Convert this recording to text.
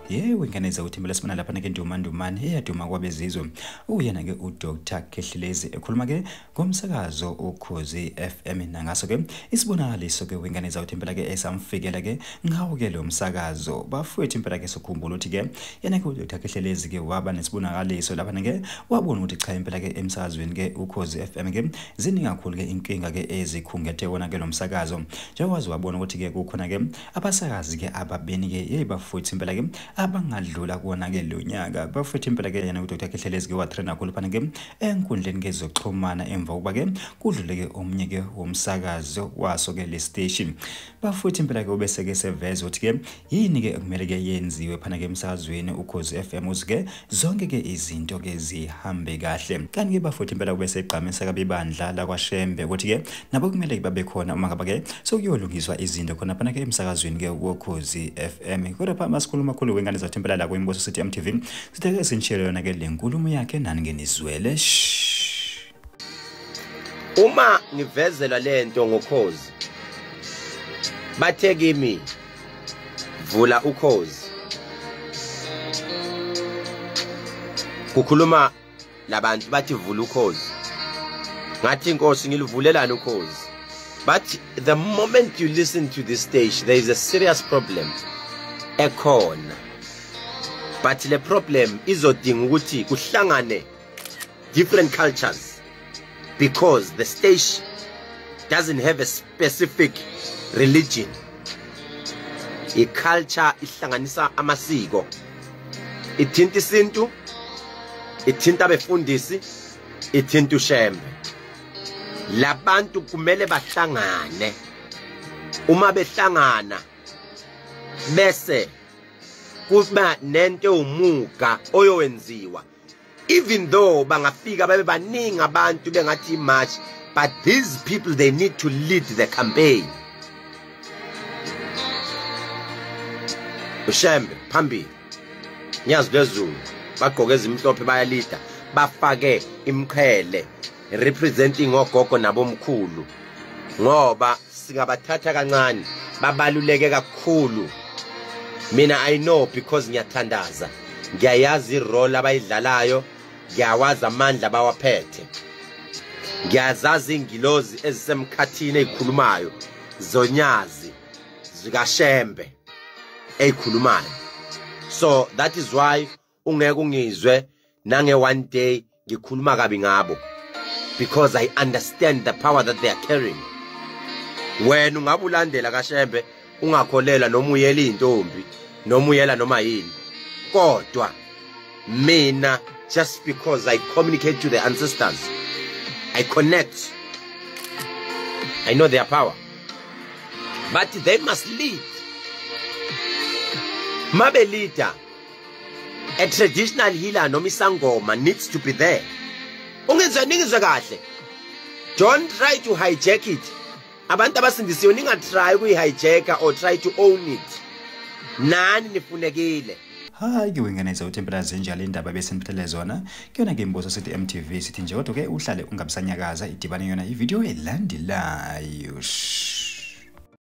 Yebo ingane zakuthi impela sibona lapha ke Ndumandumane eyaduma kwabezizwe. Uyena ke uDr Khehlelezi ekhuluma ke ngomsakazo Ukhozi FM nangaso ke isibonakaliso ke wengane zakuthi impela ke esamfikela ke ngawo ke lo msakazo. Bafowethu impela ke sokhumbula ukuthi ke yena ke uDr Khehlelezi ke waba nesibonakaliso lapha ke wabona ukuthi cha impela ke emsakazweni ke Ukhozi FM ke ziningi kakhulu ke inkinga ke ezikhungethe wona ke lo msakazo. Njengoba wabona ukuthi ke kukhona ke abasakazi ke ababeni ke hey bafowethu impela ke abangadlula kuona ke lo nyaka. Bafowethu impela ke yena uDr Khehlelezi ke watraina kakhulu phana ke enkundleni ke zokuxhumana emva kokuba ke kudlule ke omunye ke womsakazo waso ke le station. Bafowethu impela ke ubese ke seveza ukuthi ke yini ke okumele ke yenziwe phana ke emsakazweni Ukhozi FM uze ke zonke ke izinto ke zihambe kahle. Kanti ke bafowethu impela ubese egqamisa kabibandla la kwaShembe ukuthi ke nabo kumele babe khona uma ngaba ke sokuyolungiswa izinto khona phana ke emsakazweni ke Ukhozi FM. Kodwa pha masikhuluma khulu wengane zathi impela la kuyimbuso sithi MTV sitheke sinishele yona ke le nkulumo yakhe nani ke nizwele. Uma ngivezelwa lento ngokhozi bathe kimi vula ukhozi, kukhuluma labantu bathi vula ukhozi, ngathi inkosi ngilivulelana ukhozi. But the moment you listen to this stage there is a serious problem ekhona, but le problem izodinga ukuthi kuhlangane different cultures because the stage doesn't have a specific religion. I-culture ihlanganisa amasiko, ithinta isintu, ithinta abefundisi, ithinta uShembe. Labantu kumele bahlangane. Uma behlangana bese kuba nento ewumuga oyowenziwa. Even though bangafika babe baningi abantu bengathi march, but these people they need to lead the campaign. uShembe phambili, Nyazi lwezulu, bagqoke ezimhlophe bayalida, bafake imqhele representing ogogo nabomkhulu, ngoba singabathatha kancane babaluleke kakhulu. Mina I know because ngiyathandaza, ngiyayazi irole abayidlalayo, ngiyawazi amandla bawaphethe, ngiyazazi ingilozi ezisemkhathini ezikhulumayo zonyazi zikaShembe ezikhulumayo. So that is why ungeke ungizwe nange one day ngikhuluma kabi ngabo, because I understand the power that they are carrying. Wena ungabulandela kaShembe ungakholela noma uyela intombi noma uyela noma yini, kodwa mina just because I communicate to the ancestors, I connect, I know their power, but they must lead. Mabe leader, a traditional healer noma isangoma needs to be there. Ungizwe ningizwe kahle, don't try to hijack it. Abantu abasindisiwe ningatry ukuyi-hijacka or try to own it. Nani nifunekile. Hayi ke wengane zakuthi impela zinjalo indaba bese niphathele zona kuyona ke imbuso sithi MTV sithi nje kodwa ke uhlale ungabisanyakaza idibane yona ivideo elandelayo.